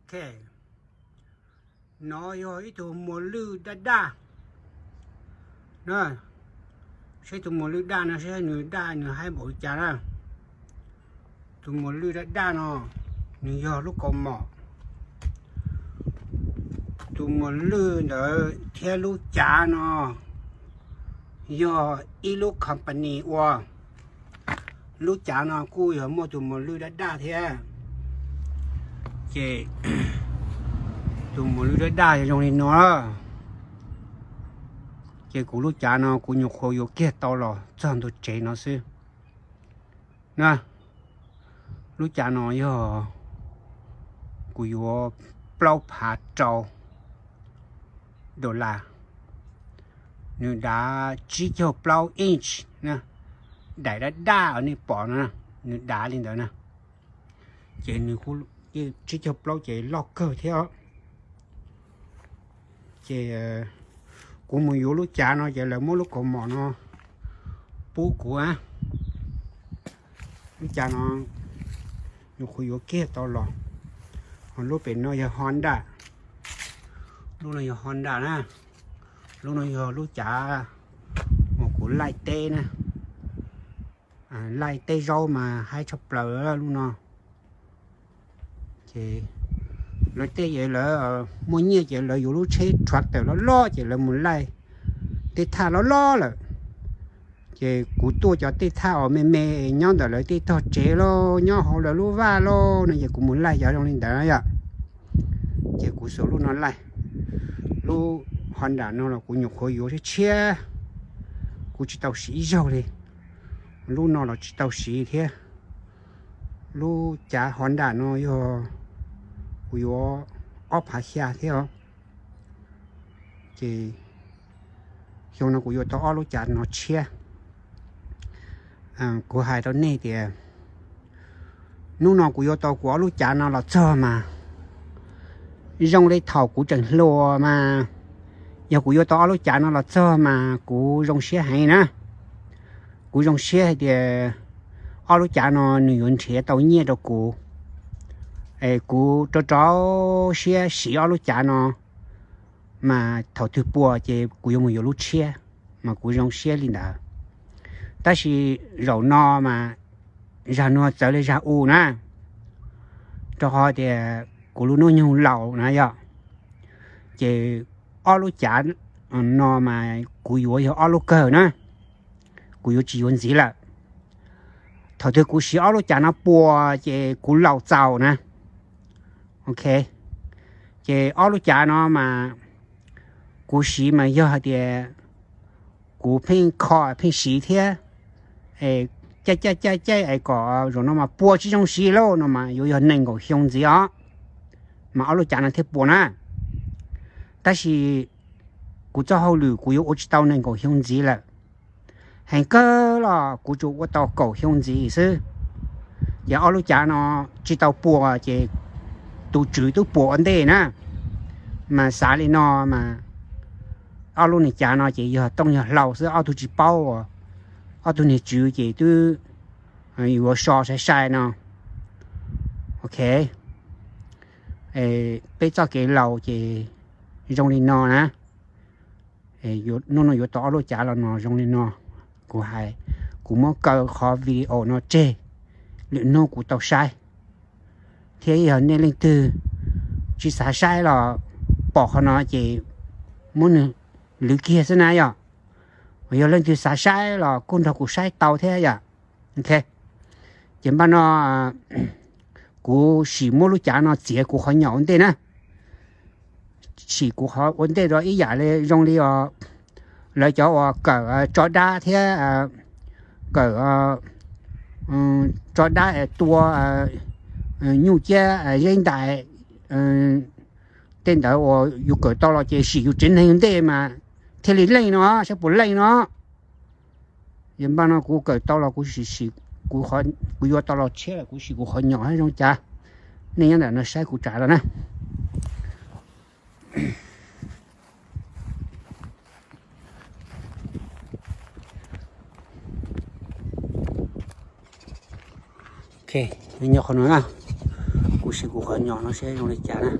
Ok, no yog ib tug muas lwj daj daj na. Saib tus muas lwj daj no, saib nws daj nws haib npaum li cas na. Tus muas lwj daj daj no, nws yog lub kaus mom. Tus muas lwj ntawd thiab lub cav no yog ib lub company ua. Lub cav no kuj yog muaj tus muas lwj daj daj thiab. Ces tus muas lwj daj daj yog zoo li no. Ces kuv lub cav no kuv nyuam qhuav yuav kiag tau los txog ntua tsev no xwb na. Lub cav no yog kuv yuav plaub phav rau dollar. Nws dav tsib caug plaub inch, daim daj daj uas nej pom no, nws dav li ntawd na. Ces nws tsib caug plaub ces loj kawg thiab. Ces kuv mus yuav lub cav no ces lawv muab lub kaus mom no pub kuv. Lub cav no nyuam qhuav yuav kiag tau los. Ho lub pem no yog Honda. Lub no yog Honda na. Lub no yog lub cav uas kuv laij teb na. Laij teb zaub mas haib tshaj plaws lub no. Ces lawv tej, lawv muaj nyiaj ces lawv yuav lub tsheb tractor loj loj ces lawv mus laij tej thaj loj loj lawm. Ces kuv tuaj cov tej thaj uas me me nyob ntawm lawv tej tog tsev lauj, nyob hauv lawv lub vaj lauj no ces kuv mus laij cov zoo li ntawd yom. Ces kuv xuas lub no laij. Lub Honda no los kuv nyuam qhuav yuav tshiab tshiab, kuv tsis tau siv ib zaug li. Lub no los tsis tau siv thiab. Lub cav Honda no yog kuv yuav ob phav xya thiab os. Ces xyoo no kuv yuav tau ob lub cav no tshiab. Kuv hais rau nej tias hnub no kuv yuav tau kuv ob lub cav no los txog mas zoo li thaum kuv tseem hluas mas, yog kuv yuav tau ob lub cav no los txog mas kuv zoo siab heev na. Kuv zoo siab hais tias ob lub cav no nws yuav nrhiav tau nyiaj rau kuv, es kuv rau rau siab siv ob lub cav no, mas thaum twg puas ces kuv yuav mus yuav lub tshiab, mas kuv zoo siab li ntawd. Tab sis zaum no mas zag nuav txawv li zag u na, rau qhov tias kuv lub hnub nyoog laus na yom. Ces ob lub cav no mas kuv yuav yog ob lub kawg na, kuv yuav tsis yuav ntxiv lawm. Thaum twg kuv siv ob lub cav no puas ces kuv laus txaus na. Ok, ces ob lub cav no mas kuv siv mas yog hais tias kuv pheej kho pheej siv thiab, caij caij caij caij es kom zaum no mas puas tsis zoo siv lauj no mas yuav yog nees nkaum xyoo ntxiv os, mas ob lub cav no thiaj puas na. Tab sis kuv txoj hauj lwm kuv yuav ua tsis tau nees nkaum xyoo ntxiv lawm. Heev kawg los kuv tsuas ua tau kaum xyoo ntxiv xwb. Ces ob lub cav no tsis tau puas ces tus tswv twb puas ua ntej na. Mas xav li no mas ob lub niag cav no ces yog tooj yog hlau xwb, ob tug tsis paub, ob tug niag tswv ces twb yuav so sai sai no. Ok, peb txoj kev laus ces zoo li no na. Hnub no yuav tau ob lub cav los no zoo li no. Kuv hais, kuv muab kaw qhov video no tseg, lwm hnub kuv tau saib. Thiab yog nej leej twg tsis xav saib los pom qhov no ces muab nws lwv kiag xwb na yom. Yog leej twg xav saib los kuj nrog kuv saib tau thiab yom. Ok, ces npaj no kuv sim muab lub cav no txiav kuv qhov nyom ua ntej na. Sim kuv qhov ua ntej rau ib yam li zoo li os, lawv cov uas kawm tso dab thiab kawm tso dab es tua nyuj ciab zeb ntais, tej ntawd uas yus kawm tau los ces sim yus tsev neeg ua ntej mas thiaj li leej no, saib puas leej no. Yog npaj no kuv kawm tau los kuv sim, kuv yuav tau los tshiab lawm kuv sim kuv qhov nyom zoo cas. Nej nyob ntawm no saib kuv tsav los na. Ok, nyob qhov no na, Kuv sim kuv qhov nyom no seb zoo li cas na.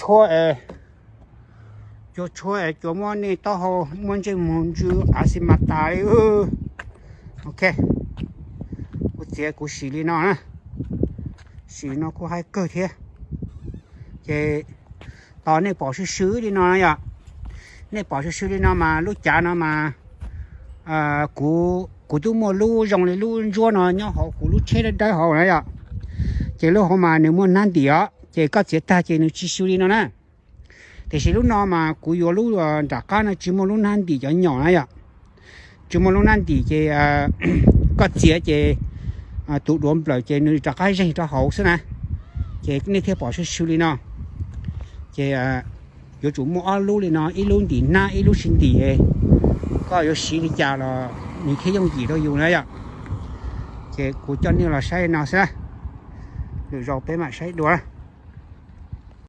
Tshuab, cua tshuab es cua muab nej taub hau muab ntsej muag ntsw av xi mas tas li. Ok, kuv txiav kuv sim li no na. Sim no kuj haib kawg thiab. Ces tos nej pom sw sw li no na yom. Nej pom sw sw li no mas lub cav no mas kuv, kuv twb muaj lub zoo li lub ntsuab no nyob hauv kuv lub tsheb dawb dawb hauv na yom. Ces lub hauv mas nws muaj hnab ntim os, ces koj txiav tag ces nws tsis sw li no na. Tiam sis lub no mas kuv yuav lub nram qab no tsis muaj lub hnab ntim cov nyom na yom. Tsis muaj lub hnab ntim ces koj txiav ces tus duav nplawm ces nws rov qab zeeg rau hauv xwb na. Ces nej thiaj pom sw sw li no. Ces yuav tsum muaj ob lub li no, ib lub ntim hnab ib lub tsis ntim. Koj yuav siv li cas los nws thiaj yooj yim rau yus na yom. Ces kuv coj nej los saib no xwb na. Lwm zaus peb mam saib dua na.